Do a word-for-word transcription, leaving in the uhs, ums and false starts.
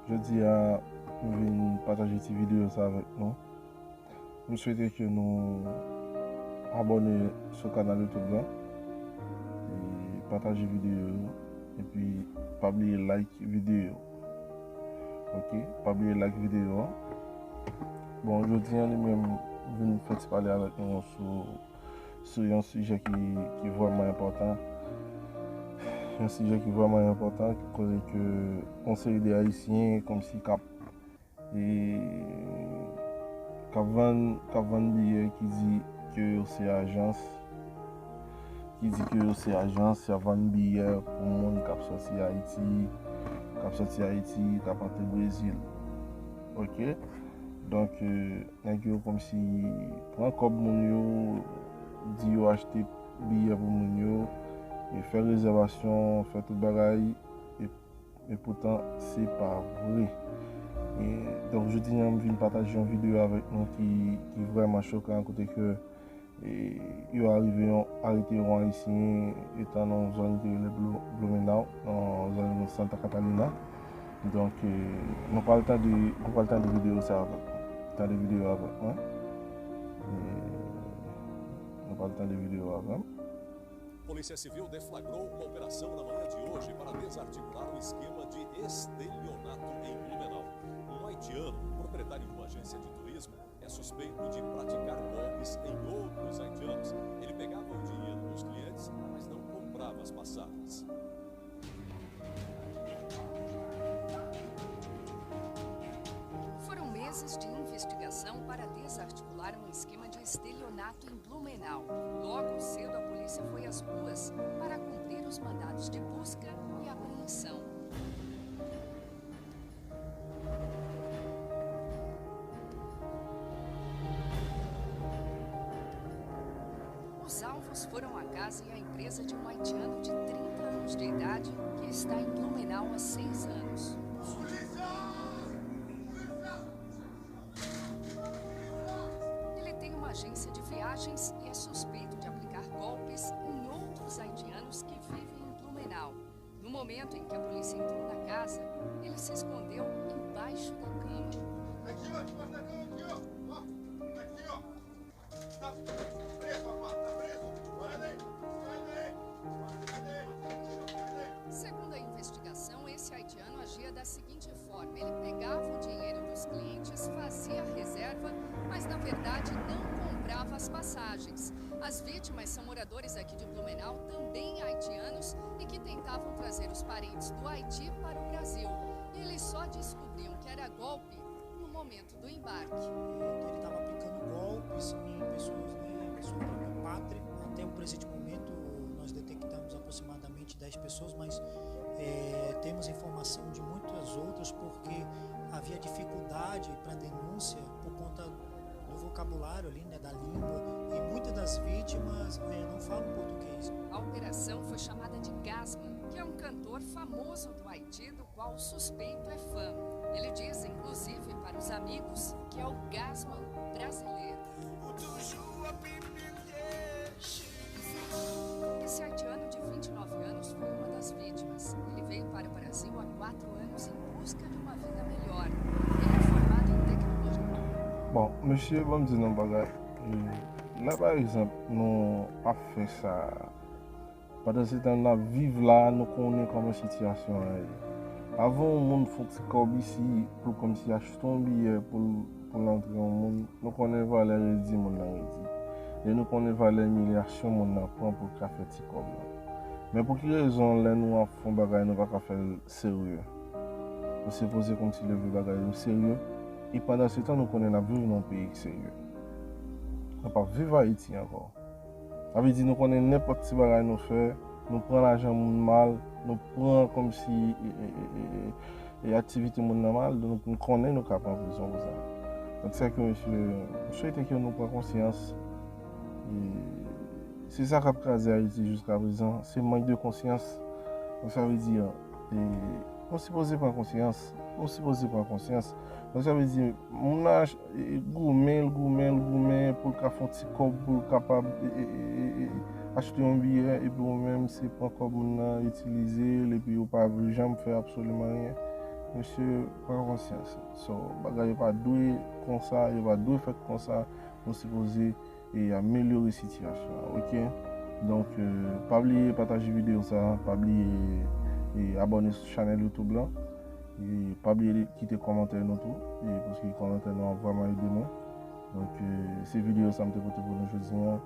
Jodi a, m vin pataje ti videyo sa avèk nou. M swete ke nou abòne sou kanal YouTube la, e pataje videyo yo, epi pa bliye like videyo. Ok, pa bliye like videyo a. Bon, jodi a li menm, m vin fè ti pale avèk nou sou, sou yon sijè ki, ki vrèman enpòtan. Yon sijè ki vrèman enpòtan, ki koze ke yon seri de Ayisyen kòmsi k ap, e, k ap vann, k ap vann biyè ki di ke yo se ajans, ki di ke yo se ajans, y ap vann biyè pou moun k ap sòti Ayiti, k ap sòti Ayiti, k ap antre Brezil. Ok? Donk, e, nèg yo kòmsi pran kòb moun yo, di yo achte biyè pou moun yo, e fè rezèvasyon, fè tout bagay, e, e poutan se pa vre. E, donk, jodi a, m vin pataje yon videyo avèk nou ki, ki vrèman chokan, kote ke, e, yo arive yon, arete yon Ayisyen, e, nan yon zòn ki rele Blu-, Blumenau, nan zòn Santa Catalina. Donk, e, nou pral tande, nou pral tande videyo sa avèk mwen. Tande videyo avèk mwen. E, nou pral tande videyo avè m. Polícia Civil deflagrou uma operação na manhã de hoje para desarticular um esquema de estelionato em Blumenau. Um haitiano, proprietário de uma agência de turismo, é suspeito de praticar golpes em outros haitianos. Ele pegava o dinheiro dos clientes, mas não comprava as passagens. Foram meses de investigação para desarticular um esquema de estelionato em Blumenau. Logo cedo, a polícia foi às ruas para cumprir os mandados de busca e apreensão. Os alvos foram a casa e a empresa de um haitiano de trinta anos de idade que está em Blumenau há seis anos. Ele tem uma agência de viagens e é suspeito de aplicar golpes em outros haitianos que vivem em Blumenau. No momento em que a polícia entrou na casa, ele se escondeu embaixo da cama. Aqui, ó, debaixo da cama, aqui, ó. Ó, aqui, ó. Tá preso, rapaz, tá preso. Bora daí, sai daí. Bora, sai daí, sai daí. Segundo a investigação, esse haitiano agia da seguinte forma: ele pegava o dinheiro dos clientes, fazia reserva, mas na verdade não comprava as passagens. As vítimas são moradores aqui de Blumenau, também haitianos, e que tentavam trazer os parentes do Haiti para o Brasil. E eles só descobriam que era golpe no momento do embarque. Ele estava aplicando golpes em pessoas, né, pessoas da minha pátria. Até o presente momento, nós detectamos aproximadamente dez pessoas, mas, é, temos informação de muitas outras, porque havia dificuldade para denúncia por conta do vocabulário ali, né, da língua, e muitas das vítimas, é, não falam português. A operação foi chamada de Gasman, que é um cantor famoso do Haiti, do qual o suspeito é fã. Ele diz, inclusive, para os amigos que é o Gasman brasileiro. Esse haitiano de vinte e nove anos foi uma das vítimas. Ele veio para o Brasil há quatro anos em busca de uma vida melhor. Ele é formado em tecnologia. Bon, mesye, ban m di nou yon bagay. E, lè, pa egzanp, nou ap fè sa, pandan se tan n ap viv la, nou konnen kòman sitiyasyon an ye. Avan yon moun fè yon ti kòb isi, pou l kòmsi achte yon biyè pou l, pou l antre yon moun, nou konnen valè redi moun nan redi. E nou konnen valè imilyasyon moun nan pran pou l ka fè ti kòb la. Men pou ki rezon, lè nou ap fè yon bagay, nou pa ka fè l serye? Nou sipoze kòmsi leve bagay yo serye. E pandan se tan, nou konnen n ap viv nan yon peyi ki serye. Nou p ap viv Ayiti ankò. Sa vle di, nou konnen nenpòt ti bagay nou fè, nou pran lajan moun mal, nou pran kòmsi, e, e, e, e, e, e aktivite moun nan mal, donk nou konnen nou ka pran prizon pou sa. Donk, sè ke, mesye, m swete ke nou pran konsyans. E se sa k ap kraze Ayiti jiska prezan, se mank de konsyans. Donk, sa vle di, e, nou sipoze pran konsyans. Nou sipoze pran konsyans. Donk, sa vle di, moun nan ach-, e, goumen, l goumen, l goumen pou l ka fè yon ti kòb, pou l kapab, e, e, e, e, e, achte yon biyè, epi ou menm, se pran kòb moun nan, itilize l, epi ou pa janm fè absoliman anyen. Mesye, pran konsyans. So, bagay yo pa dwe konsa, yo pa dwe fèt konsa. Nou sipoze e amelyore sitiyasyon an, oke? Donk, euh, pa bliye pataje videyo sa, pa bliye e abòne sou chanèl YouTube lan. E pa bliye kite kòmantè nou tou, e paske kòmantè nou an vrèman ede nou. Donk, euh, se videyo sa m te pote pou nou jodi an.